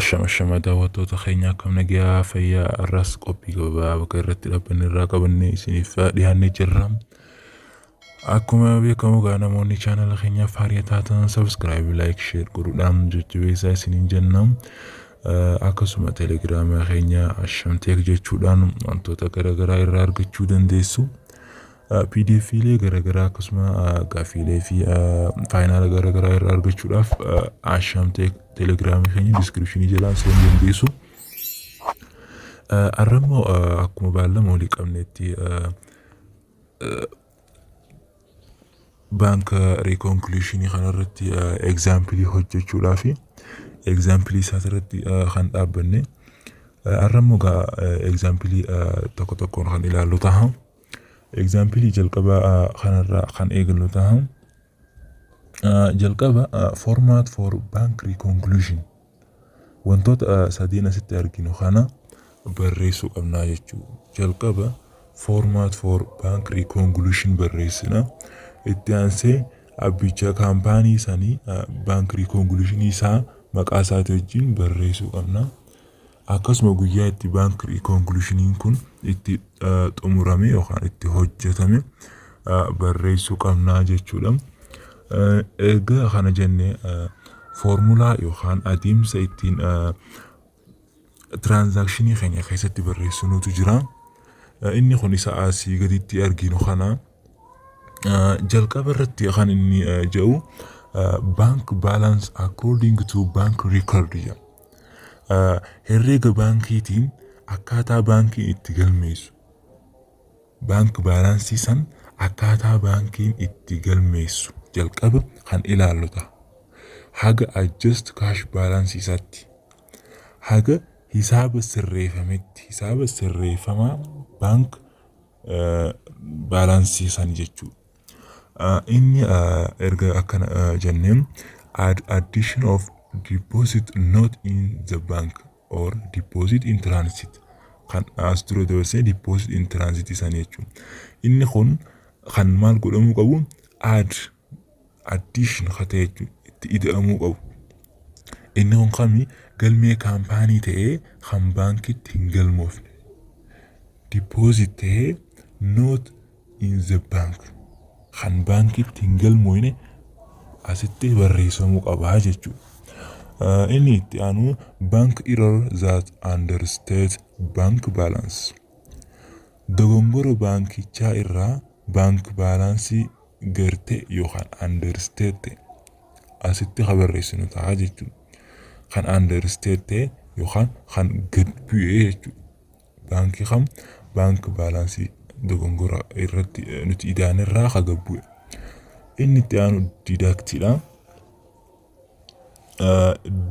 Ashama ashama, daawwattoota keenya, akkam nagayaa fayyaa? Irraas qophii gabaabaa bakka irratti dhaabbanne irraa qabannee isiniif dhiyaannee jirra. Akkuma beekamu egaa namoonni chaanala keenyaaf haaraa taatan subscribe, like, share godhuudhaan jajjabeessaa isiniin jenna. Akkasuma telegiraama keenya Ashamteek jechuudhaan wantoota garaagaraa irraa argachuu dandeessu. PDFiilee garaagaraa akkasuma gaaffiilee fi final garaagaraa irraa argachuudhaaf Ashamteek telegiraamii keenya descriptionii jalaan seenuu dandeessu. Har'a immoo akkuma baallama walii qabnetti bank reconciliationii kanarratti exampleii hojjechuudhaaf exampleii isaarratti kan dhaabbanne. Har'a immoo exampleii tokko tokkoon kan ilaallu ta'a. Exampleii jalqabaa kanarraa kan eegallu ta'a. Jalqaba format for bank reconciliation wantoota sadiin asitti arginu kana barreessuu qabnaa jechuudha. Jalqaba format for bank reconciliation barreessina. Itti aansee abbicha kaampaanii sanii bank reconciliation isaa maqaa isaatii wajjin barreessuu qabna. Akkasuma guyyaa itti bank reconciliationiin kun itti xumurame yookaan itti hojjetame barreessuu qabnaa jechuudha. Egaa kana jennee foormulaa yookaan adeemsa ittiin transactionii keenya keessatti barreessinutu jira. Inni kun isa asii gaditti arginu kana. Jalqaba irratti kan inni jedhu bank balance according to bank record jedha. Herreega baankiitiin akkaataa baankiin itti galmeessu. Bank balanceii san akkaataa baankiin itti galmeessu jalqaba kan ilaallu ta'a. Haga adjust cash balanceii isaatti, haga hisaaba sirreeffametti, hisaaba sirreeffamaa bank balanceii san jechuudha. Inni erga akkana jenneen addition of deposit not in the bank or deposit in transit kan as dura dabarsee deposit in transit isaanii jechuudha. Inni kun kan maal godhamuu qabu? Add addition ka ta'e jechuudha, itti ida'amuu qabu. Inni kun kami? Galmee kaampaanii ta'ee kan baankitti hin galmoofne. Deposit ta'ee not in the bank kan baankitti hin galmoofne asitti barreeffamuu qabaa jechuudha. Inni itti aanu bank error that understate bank balance. Dogongora baankichaa irraa bank balanceii garte yookaan understate asitti kan barreessinu ta'a jechuudha. Kan understate ta'e yookaan kan gad bu'ee jechuudha. Baankii kam? Bank balanceii dogongora irratti nuti idaan irraa kan gad bu'e. Inni itti aanu deductiidha.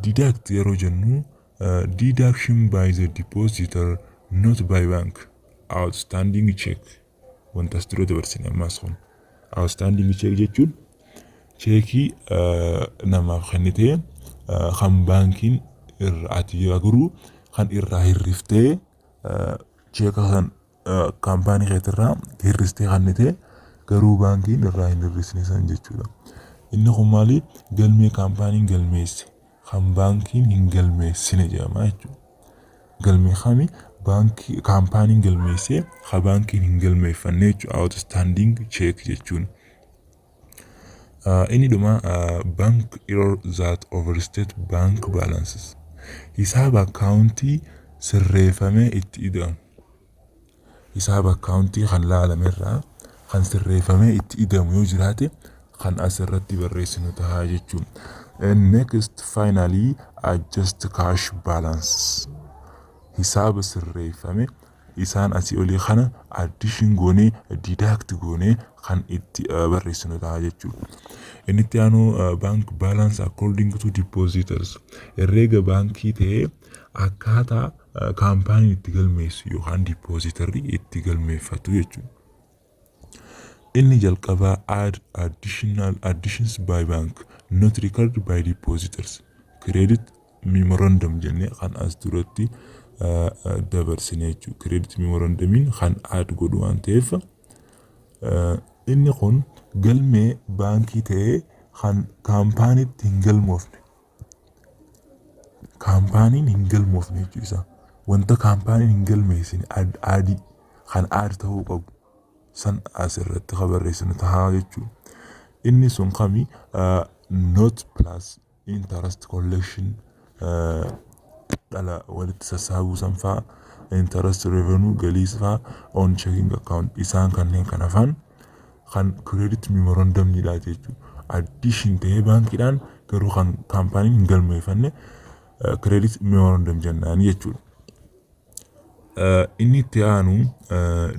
Deduct yeroo jennu deduction by the depositor, not by bank. Outstanding check wanta as dura dabarsine ammas kun outstanding check jechuun cheekii namaaf kennitee kan baankiin irra ati garuu kan irraa hirriftee cheeka san kaampaanii keetirraa hirristee kennitee garuu baankiin irraa hin hirrisne san jechuudha. Inni kun maali? Galmee kaampaaniin galmeesse kan baankiin hin galmeessine jedhama jechuudha. Galmee kami? Baankii kaampaaniin galmeessee kan baankiin hin galmeeffanne jechuudha outstanding check jechuun. Inni dhuma bank error that overstate bank balances. Hisaaba akkaawuntii sirreeffamee itti ida'amu. Hisaaba akkaawuntii kan laalame irraa kan sirreeffamee itti ida'amu yoo jiraate kan asirratti barreessinu ta'a jechuudha. Next, finally, adjust cash balance. Hisaaba sirreeffame isaan asii olii kana addition goonee, deduct goonee kan itti barreessinu ta'a jechuudha. Inni itti aanu bank balance according to depositors. Herreega baankii ta'ee akkaataa kaampaaniin itti galmeessu yookaan depositorri itti galmeeffatu jechuudha. Inni jalqabaa add additional additions by bank not recorded by depositors, credit memorandum jennee kan as duratti dabarsine jechuudha. Credit memorandumiin kan add godhu waan ta'eef inni kun galmee baankii ta'ee kan kaampaaniitti hin galmoofne. Kaampaaniin hin galmoofne jechuu isaa. Wanta kaampaaniin hin galmeessine add kan add ta'uu qabu san asirratti kan barreessinu tahaa jechuudha. Inni sun kami? Note plus interest collection, dhala walitti sassaabuu san fa'aa, interest revenue, galii fa'aa on checking account, isaan kanneen kan hafan kan credit memorandum nidha jechuudha. Addition ta'ee baankiidhaan garuu kan kaampaaniin hin galmeeffanne credit memorandum jennaan jechuudha. Inni itti aanu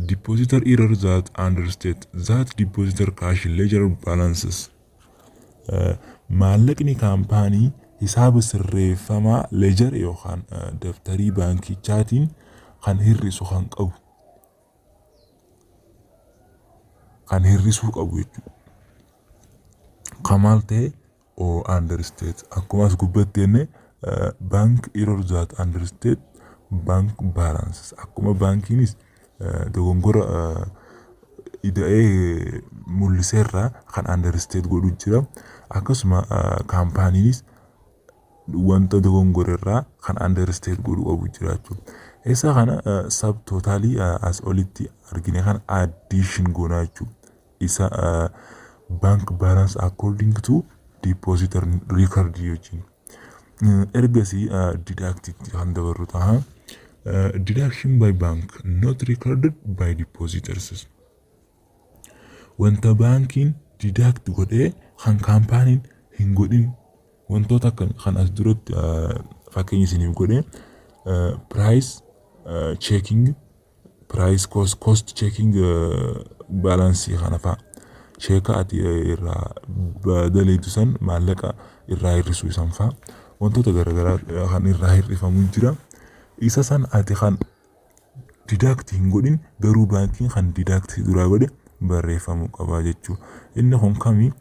depositor error that understate that depositor cash ledger balances. Maallaqni kaampaanii hisaaba sirreeffamaa ledger yookaan daftarii baankichaatiin kan hir'isu kan qabu, kan hir'isuu qabu jechuudha. Kan maal ta'e o understate? Akkuma as gubbatti jenne, bank error that understate bank balances, akkuma baankiinis dogongora ida'ee mul'iseerraa kan understate godhu jira. Akkasuma kaampaaniinis wanta dogongorerraa kan understate godhu qabu jira jechuudha. Isa kana sub totalii as olitti argine kan addition goonaa jechuudha. Isa bank balance according to depositor record wajjin. Ergasii deductitti kan dabarru ta'a. Deduction by bank not recorded by depositors. Wanta baankiin deduct godhee kan kaampaaniin hin godhin wantoota akka kan as duratti fakkeenya isiniif godhee, price checking, price cost checking balance kana fa'a. Cheeka ati irraa daleetu san maallaqa irraa hir'isuu isan fa'a. Wantoota garaagaraa kan irraa hir'ifamu jira. Isa san ati kan deduct hin godhin garuu baankiin kan deduct duraa godhe barreeffamuu qaba jechuudha. Inni kun kami?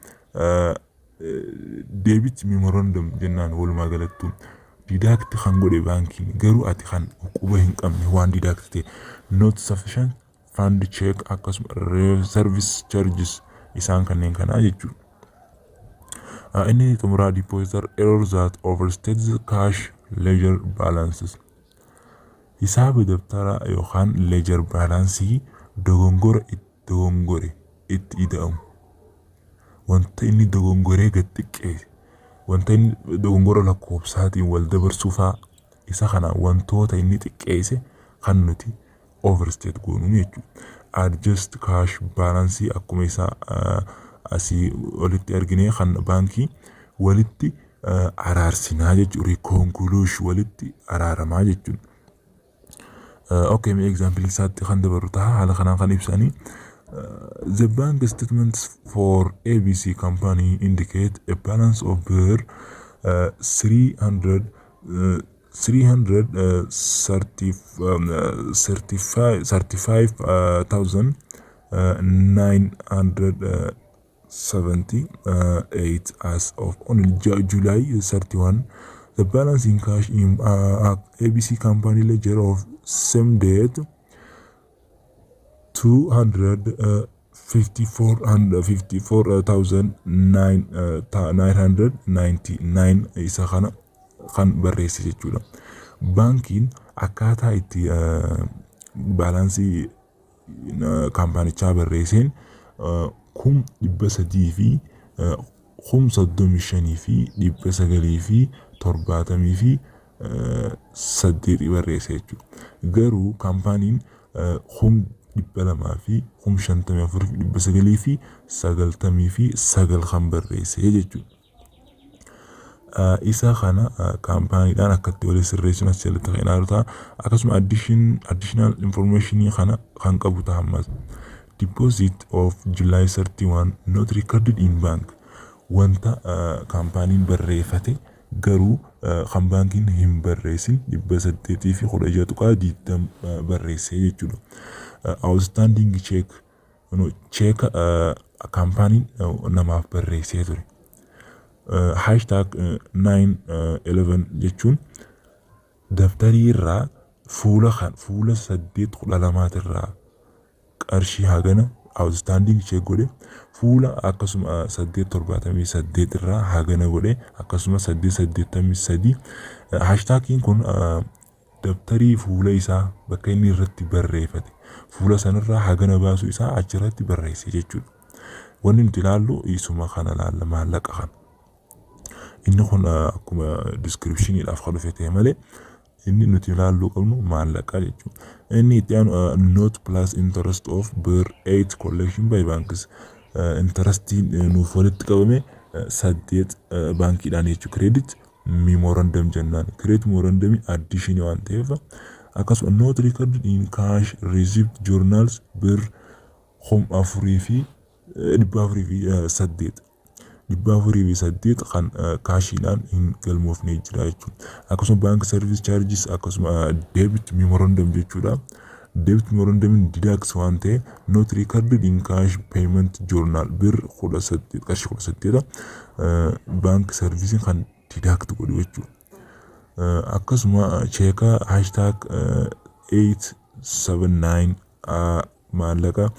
Debit memorandum jennaan. Walumaa galattuu deduct kan godhe baankiin garuu ati kan quba hin qabne waan deduct ta'e, not sufficient fund check, akkasuma service charges, isaan kanneen kanaa jechuudha. Inni xumuraa depositor error that overstates cash ledger balances. Hisaaba dabtara yookaan ledger balancii dogongora dogongore itti ida'amu. Wanta inni dogongoree gad xiqqeesse, wanta inni dogongora lakkoofsaatiin wal dabarsuu fa'aa, isa kana wantoota inni xiqqeesse kan nuti overstate goonu jechuudha. Adjust cash balance akkuma isaa asii olitti argine kan baankii walitti araarsinaa jechuudha. Reconciliation, walitti araaramaa jechuudha. Okay, mee example isaatti kan dabarru ta'a. Haala kanaan kan ibsanii. The bank statements for ABC company indicate a balance of birr 300 330 35 35,978 as of on July 31. The balance in cash in ABC company ledger of same date 254,999 isa kana kan barreesse jechuudha. Baankiin akkaataa itti balancii kaampaanichaa barreesseen 335,978 barreesse jechuudha. Garuu kaampaaniin 254,999 kan barreesse jechuudha. Isa kana kaampaaniidhaan akkatti walii sirreessuun as jalatti kan ilaalu ta'a. Akkasuma additional information kana kan qabu ta'a ammas. Deposit of July 31 not recorded in bank, wanta kaampaaniin barreeffate garuu kan baankiin hin barreessin 816.20 barreessee jechuudha. Outstanding check, cheeka kaampaaniin namaaf barreessee ture. #911 jechuun daftarii irraa fuula kan fuula 8 12 irraa qarshii hagana Outstanding check godhe, fuula akkasuma 878 irraa hagana godhe, akkasuma 883. Hashtagiin kun dabtarii fuula isaa bakka inni irratti barreeffate, fuula sanarraa hagana baasuu isaa achirratti barreesse jechuudha. Wanni nuti ilaallu isuma kana ilaalla, maallaqa kana. Inni kun akkuma descriptioniidhaaf kan dhufe ta'e malee inni nuti ilaalluu qabnu maallaqa jechuudha. Inni itti aanu note plus interest of birr 8 collection by banks, interestiin nuuf walitti qabame 8 baankiidhaan jechuudha. Credit memorandum jennaan. Credit memorandum addition waan ta'eef, akkasuma not recorded in cash receipt journals birr 4408, 408 kan cashiidhaan hin galmoofne jira jechuudha. Akkasuma bank service charges, akkasuma debit memorandum jechuudha. Debit memorandum deducts waan ta'e, not recorded in cash payment journal birr 18, qarshii 18 bank service kan deduct godhu jechuudha. Akkasuma cheeka #879 maallaqa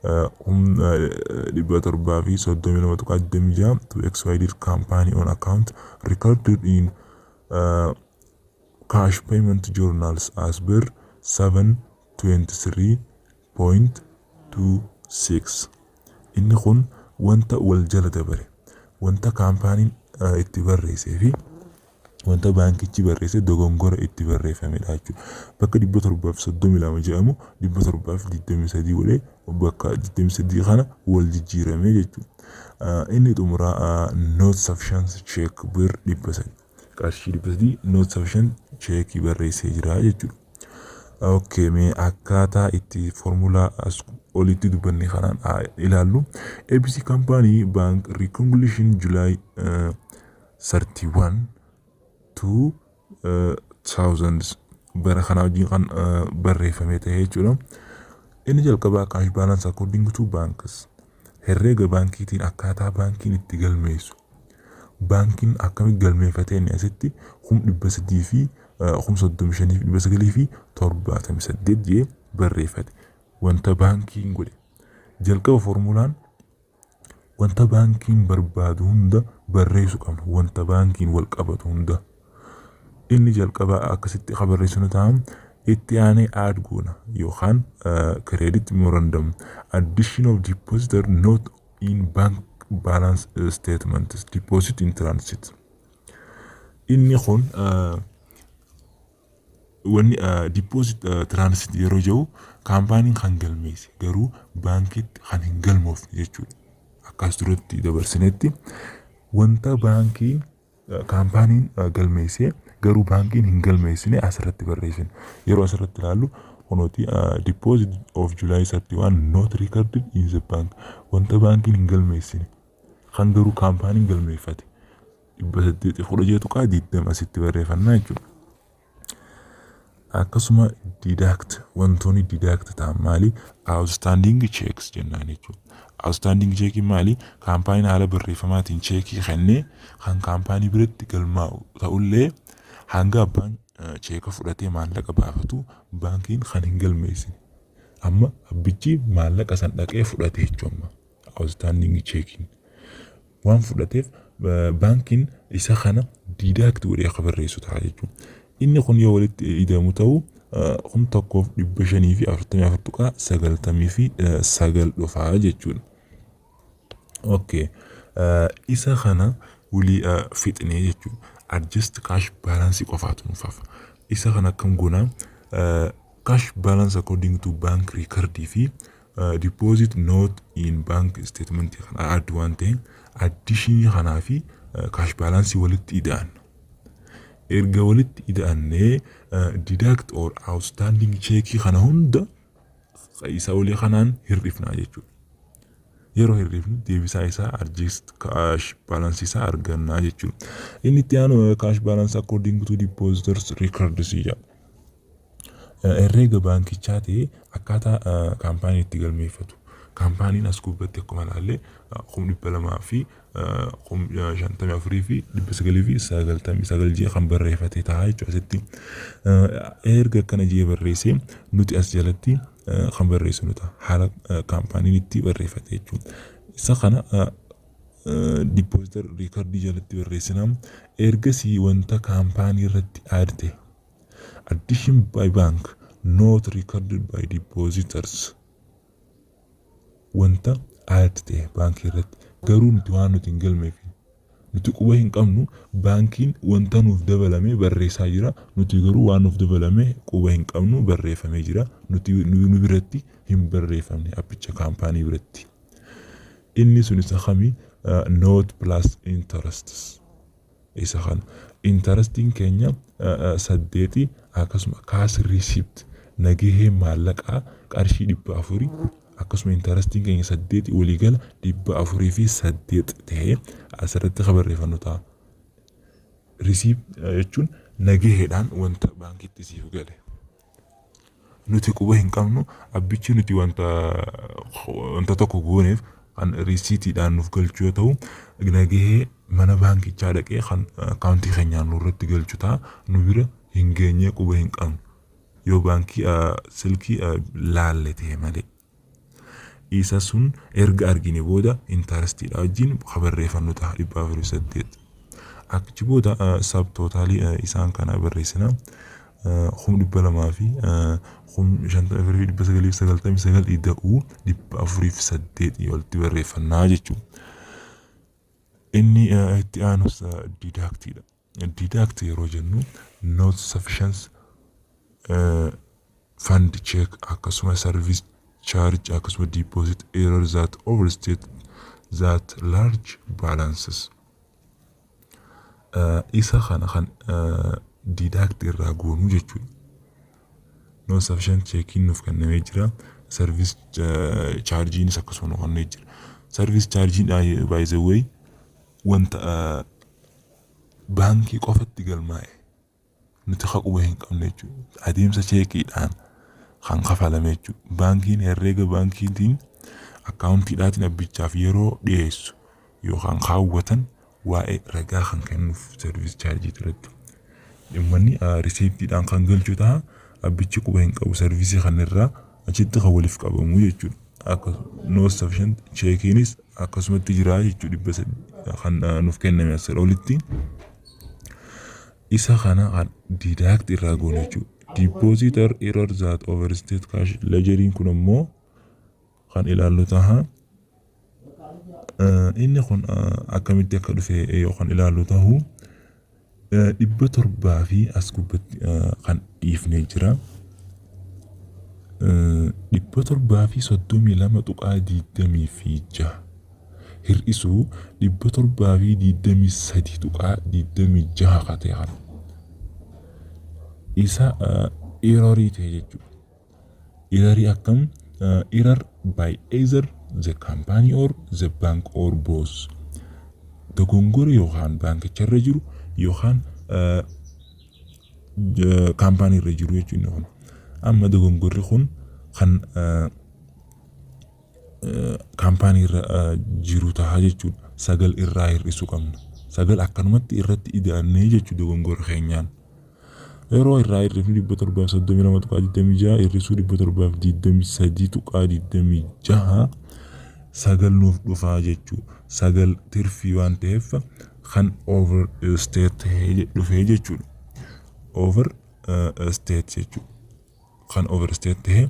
732.26 to XYZ company on account recorded in cash payment journals as birr 723.26. Inni kun wanta wal jala dabare, wanta kaampaaniin itti barreessee fi wanta baankichi barreesse dogongora itti barreeffamedha jechuudha. Bakka 732 jedhamu 723 godhee, bakka 23 kana wal jijjiiramee jechuudha. Inni xumuraa not sufficient check birr 300, qarshii 300 not sufficient checkii barreessee jira jechuudha. Okay, mee akkaataa itti formulaa as olitti dubbanne kanaan ilaallu. ABC Company Bank Reconciliation July 31 2000 bara kana wajjin kan barreeffame ta'e jechuudha. Inni jalqabaa cash balance according to banks, herreega baankiitiin akkaataa baankiin itti galmeessu. Baankiin akkamitti galmeeffatee? Inni asitti 335,978 jee barreeffate. Wanta baankiin godhe. Jalqaba formulaan wanta baankiin barbaadu hunda barreessuu qabna. Wanta baankiin wal qabatu hunda. Inni jalqaba akkasitti kan barreessinu ta'a. Itti aanee add goona yookaan credit memorandum, addition of depositor not in bank balance statement, deposit in transit. Inni kun wanni deposit transit yeroo jedhu kaampaaniin kan galmeesse garuu baankitti kan hin galmoofne jechuudha. Akkas duratti dabarsinetti wanta baankiin kaampaaniin galmeessee garuu baankiin hin galmeessine asirratti barreessine. Yeroo asirratti ilaallu kunooti, deposit of July 31 not recorded in the bank, wanta baankiin hin galmeessine kan garuu kaampaaniin galmeeffate 816.20 asitti barreeffannaa jechuudha. Akkasuma deduct, wantoonni deduct ta'an maali? Outstanding checks jennaan jechuudha. Outstanding checkiin maali? Kaampaaniin haala barreeffamaatiin cheekii kennee kan kaampaanii biratti galmaa'u ta'ullee, hanga abbaan cheeka fudhatee maallaqa baafatu baankiin kan hin galmeessine. Amma abbichi maallaqa san dhaqee fudhate jechuudha amma. Outstanding checkiin waan fudhateef baankiin isa kana deduct godhee akka barreessu ta'a jechuudha. Inni kun yoo walitti idamu ta'u 1544.99 dhufaa jechuudha. Okay. Isa kana walii fixnee jechuudha. Adjust cash balance qofaatu nuuf hafa. Isa kana akkam goonaa? Cash balance according to bank record fi deposit not in bank statement kana add waan ta'eef, additionii kanaa fi cash balance walitti ida'an. Erga walitti ida'annee deduct or outstanding cheekii kana hunda isa olii kanaan hir'ifnaa jechuudha. Yeroo hir'ifnu deebisaa isaa adjust cash balance isaa argannaa jechuudha. Inni itti aanu cash balance according to depositors records jedha. Herreega baankichaa ta'ee akkaataa kaampaanii itti galmeeffatu. Kaampaaniin as gubbatti akkuma ilaalle 254,054,999 jee kan barreeffate ta'a jechuudha asitti. Erga akkana jee barreessee, nuti as jalatti kan barreessinu ta'a, haala kaampaaniin itti barreeffate jechuudha. Isa kana depositor recordii jalatti barreessina. Ergasii wanta kaampaanii irratti add ta'e, addition by bank not recorded by depositors, wanta add ta'e baankii irratti garuu nuti waan nuti hin galmeef nuti quba hin qabnu. Baankiin wanta nuuf dabalame barreessaa jira, nuti garuu waan nuuf dabalame quba hin qabnu. Barreeffamee jira, nuti nu biratti hin barreeffamne, abbicha kaampaanii biratti. Inni sun isa kamii? Note plus interests, isa kana interestiin keenya 8, akkasuma cash receipt, nagahee maallaqaa qarshii 400, akkasuma interestiin keenya 8, waliigala 408 ta'ee asirratti kan barreeffannu ta'a. Receipt jechuun nagaheedhaan wanta baankitti siif gale. Nuti quba hin qabnu, abbichi nuti wanta tokko gooneef kan risiitiidhaan nuuf galchu yoo ta'u, nagahee mana baankichaa dhaqee kan akkaawuntii keenyaan nurratti galchu ta'a. Nu bira hin geenye, quba hin qabnu, yoo baankii silkii laalle ta'e malee. Isa sun erga argine booda interestiidha wajjin kan barreeffannu ta'a 408. Achi booda sub totalii isaan kana barreessina. 254,999 ida'uu 408 walitti barreeffannaa jechuudha. Inni itti aanus deductiidha. Deduct yeroo jennu not sufficient fund check, akkasuma service charge, akkasuma deposit error that overstate that large balances. Isa kana kan deduct irraa goonuu jechuudha. Not sufficient checkiin nuuf kennamee jira. Service chargeiinis akkasuma nuuf kennamee jira. Service chargeiin, by the way, wanta baankii qofatti galmaa'e nuti quba hin qabne jechuudha. Adeemsa cheekiidhaan kan kafalame jechuudha. Baankiin herreega baankiitiin akkaawuntiidhaatiin abbichaaf yeroo dhiyeessu yookaan kaawwatan waa'ee ragaa kan kennuuf service chargeii irratti. Uummanni risiiptiidhaan kan galchu ta'a, abbichi quba hin qabu, serviceii kanarraa achitti kan waliif qabamu jechuudha. Akka not sufficient checkiinis akkasumatti jira jechuudha, 300 kan nuuf kenname asirra olitti. Isa kana kan deduct irraa goone jechuudha. Depositor error that overstate cash ledgeriin kun ammoo kan ilaallu ta'a. Inni kun akkamitti akka dhufe yoo kan ilaallu ta'u, 700 fi as gubbatti kan dhiifnee jira. 732.26 hir'isuu 723.26 ka ta'e kana. Isa errorii ta'e jechuudha. Errorii akkam? Error by either the company or the bank or both. Dogongora yookaan baankicharra jiru yookaan kaampaanii irra jiru jechuudha kun. Amma dogongorri kun kan kaampaanii irra jiru ta'a jechuudha. 9 irraa hir'isuu qabna. 9 akkanumatti irratti ida'annee jechuudha dogongora keenyaan. Yeroo irraa hir'ifnu 732.26 hir'isuu 723.26 9 nuuf dhufaa jechuudha. 9 tirfii waan ta'eef kan overstate ta'ee dhufee jechuudha. Overstate jechuudha. Kan overstate ta'ee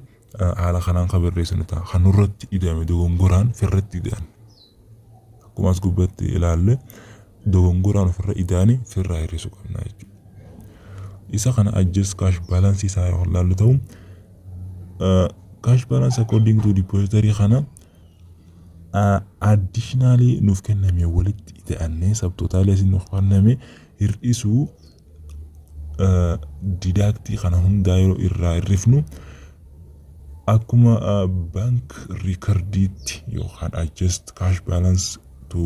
haala kanaan kan barreessinu ta'a. Kan nurratti ida'ame dogongoraan firratti ida'an. Akkuma as gubbatti ilaalle dogongoraan ofirra ida'anii firraa hir'isuu qabna jechuudha. Isa kana adjust cash balance isaa yoo ilaallu ta'u, cash balance according to depository kana additionally nuuf kenname walitti ida'annee subtotalii asii nuuf kenname hir'isuu deductii kana hundaa yeroo irraa hir'ifnu, akkuma bank recordiitti yookaan adjust cash balance to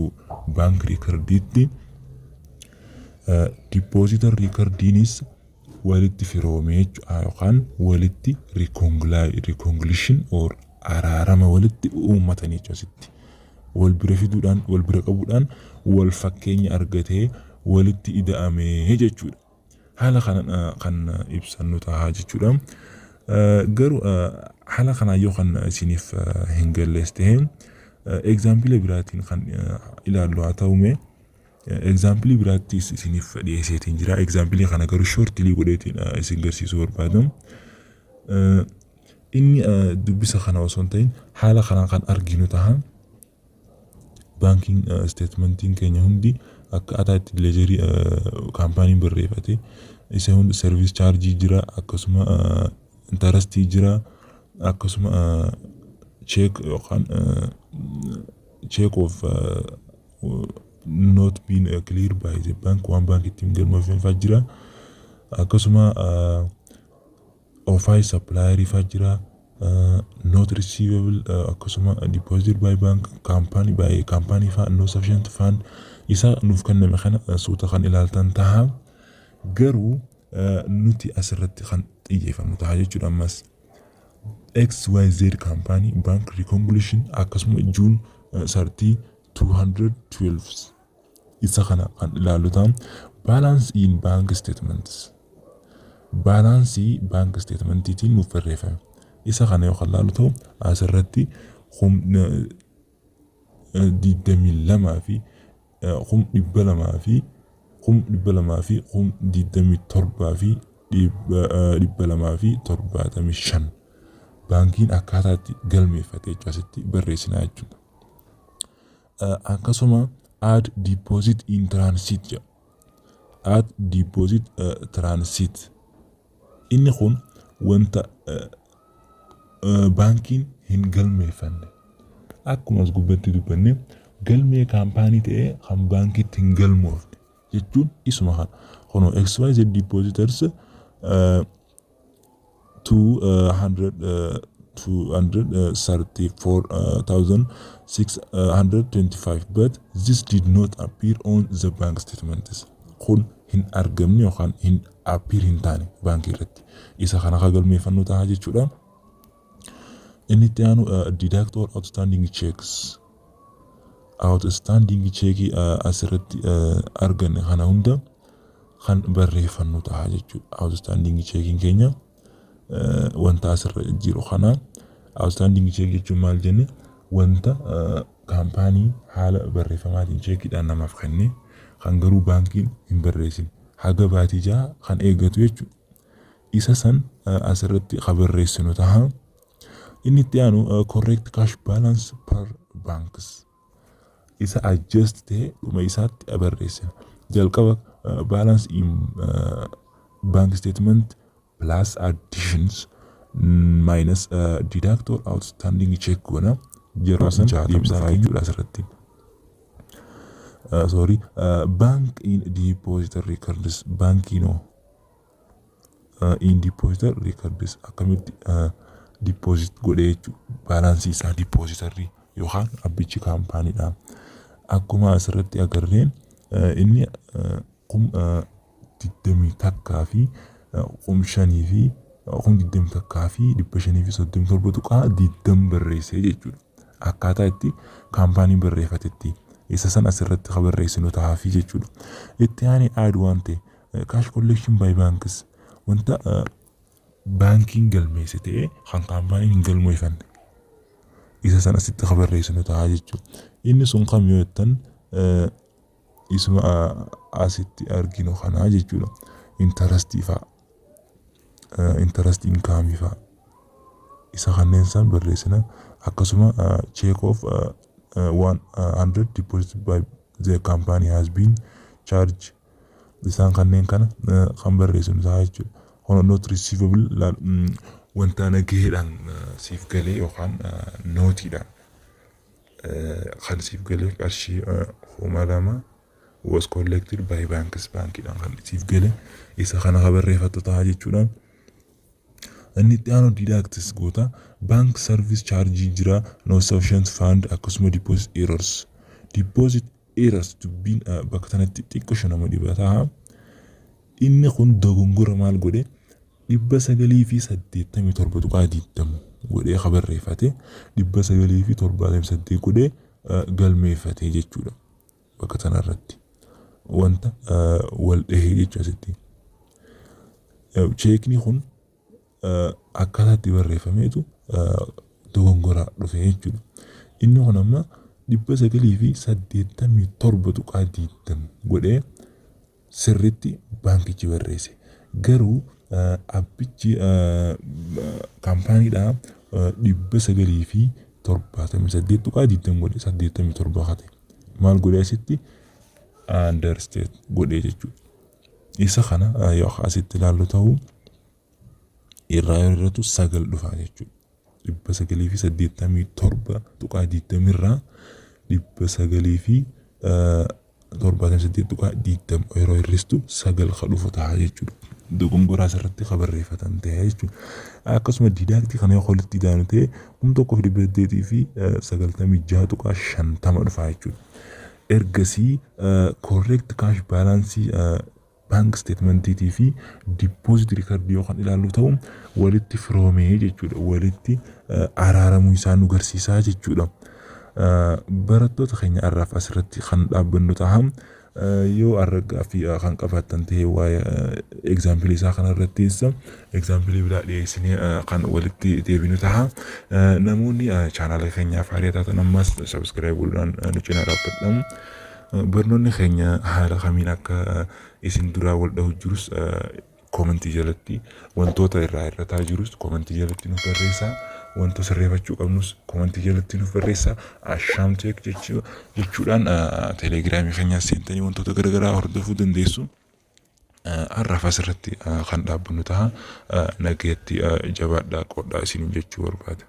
bank recordiitti depositor recordiinis walitti firoomee jechuudha, yookaan walitti reconciliation or Araarama walitti uummatanii jechuudha. Wal bira fiduudhaan, wal bira qabuudhaan, wal fakkeenya argatee walitti ida'amee jechuudha. Haala kana kan ibsannu ta'a jechuudha. Garuu haala kanaan yoo kan isiniif hin gallees ta'e, example biraatiin kan ilaallu haa ta'u mee, example biraattis isiniif dhiyeesseetiin jira. Example kana garuu shortly godheetiin isin garsiisuu barbaada. Inni dubbisa kana osoo hin ta'in haala kanaan kan arginu ta'a. Banking statementiin keenya hundi akkaataa itti ledgerii kaampaaniin barreeffate isa hundi, service charge jira, akkasuma interestii jira, akkasuma check yookaan check of not been clear by the bank, waan baankitti hin galmoofne fa'aa jira, akkasuma office supplier fa'aa jira, not receivable, akkasuma deposit by bank company by company fa'aa, no sufficient fund. Isa nuuf kenname kana suuta kan ilaaltan ta'a. Garuu nuti asirratti kan xiyyeeffannu ta'a jechuudha. Ammas XYZ company bank reconciliation, akkasuma June 30 212 isa kana kan ilaallu ta'a. Balance in bank statements, balance bank statementiitiin nuuf barreeffame isa kana yoo kan ilaallu ta'u, asirratti 22 fi 200,000 fi 200,000 fi 27,000 fi 275 baankiin akkaataa itti galmeeffate jechuudha asitti barreessinaa jechuudha. Akkasuma add deposit in transit jedha. Add deposit transit, inni kun wanta baankiin hin galmeeffanne, akkuma as gubbatti dubbanne, galmee kaampaanii ta'ee kan baankiitti hin galmoofne jechuun isuma kana. Kunoo XYZ depositors 234,625, but this did not appear on the bank statements. Kun hin argamne yookaan hin appear hin taane baankii irratti. Isa kana kan galmeeffannu ta'a jechuudha. Inni itti aanu deduct all outstanding checks. Outstanding checkii asirratti arganne kana hunda kan barreeffannu ta'a jechuudha. Outstanding checkiin keenya wanta asirra jiru kana. Outstanding check jechuun maal jenne? Wanta kaampaanii haala barreeffamaatiin cheekiidhaan namaaf kenne kan garuu baankiin hin barreessin haga baatii 6 kan eeggatu jechuudha. Isa san asirratti kan barreessinu ta'a. Inni itti aanu correct cash balance per banks. Isa adjust ta'e dhuma isaatti barreessina. Jalqaba balance in bank statement plus additions minus deduct all outstanding check goona. Yeroo san deebisaa jechuudha asirratti. Sorry, bank in depositor records, baankiinoo in depositor records akkamitti deposit godhee jechuudha. Balance isaa depositorri yookaan abbichi kaampaaniidha. Akkuma asirratti agarreen, inni 21 fi 5,000 fi 21,537.20 barreessee jechuudha. Akkaataa itti kaampaaniin barreeffatetti isa san asirratti kan barreessinu ta'aafi jechuudha. Itti aanee add waan ta'e cash collection by banks, wanta baankiin galmeesse ta'ee kan kaampaaniin hin galmeeffanne isa san asitti kan barreessinu ta'a jechuudha. Inni sun kam yoo jettan, isuma asitti arginu kanaa jechuudha. Interestii fa'a. Interest income fa'a. Isa kanneen san barreessina. Akkasuma check of 100 deposit by the company has been charged, isaan kanneen kana kan barreessinu ta'a jechuudha. Not receivable, wanta nagaheedhaan siif galee yookaan nootiidhaan kan siif galee qarshii 2,000 was collected by banks, baankiidhaan kan siif gale isa kana kan barreeffattu ta'a jechuudha. Inni itti aanu deducts goota, bank service charge jira, no sufficient fund, akkasuma deposit errors. Deposit errors dubbiin bakka kanatti xiqqoo nama dhiba ta'a. Inni kun dogongora maal godhe? 987.20 godhee ka barreeffate 978 godhee galmeeffate jechuudha. Bakka sanarratti wanta wal dhahee jechuudha asitti. Cheekni kun akkaataa itti barreeffameetu dogongoraa dhufe jechuudha. Inni kun amma 987.20 godhee sirriitti baankichi barreesse. Garuu abbichi kaampaaniidhaa 978.20 godhe, 87 hate. Maal godhee asitti? Understate godhee jechuudha. Isa kana yoo asitti ilaallu ta'u irraa yoo irratu sagal dhufa jechuudha. 987.20 irraa 978.20 yeroo hir'istu sagal ka dhufu ta'a jechuudha. Dogongoraa asirratti ka barreeffatan ta'e jechuudha. Akkasuma deduct kana yoo walitti idaanu ta'e 1896.50 dhufa jechuudha. Ergasii correct cash balance bank statementiitii fi deposit record yoo kan ilaallu ta'u walitti firoomee jechuudha. Walitti araaramuu isaa nu garsiisaa jechuudha. Barattoota keenya, har'aaf asirratti kan dhaabbannu ta'a. Yoo har'a gaaffii kan qabaattan ta'e, waa'ee example isaa kanarrattis example biraa dhiyeessinee kan walitti deebinu ta'a. Namoonni chaanaala keenyaaf haaraa taatan ammas subscribe godhuudhaan nu cinaa dhaabbadha. Barnoonni keenya haala kamiin akka isin duraa wal dhahu jirus comment jalatti, wantoota irraa hir'ataa jirus comment jalatti nuuf barreessaa. Wanta sirreeffachuu qabnus comment jalatti nuuf barreessaa. Ashaamteek jechuudhaan teelegiraamii keenyaas seentanii wantoota garaagaraa hordofuu dandeessu. Har'aaf asirratti kan dhaabbannu ta'a. Nagaatti, jabaadhaa, qodhaa isiniin jechuu barbaada.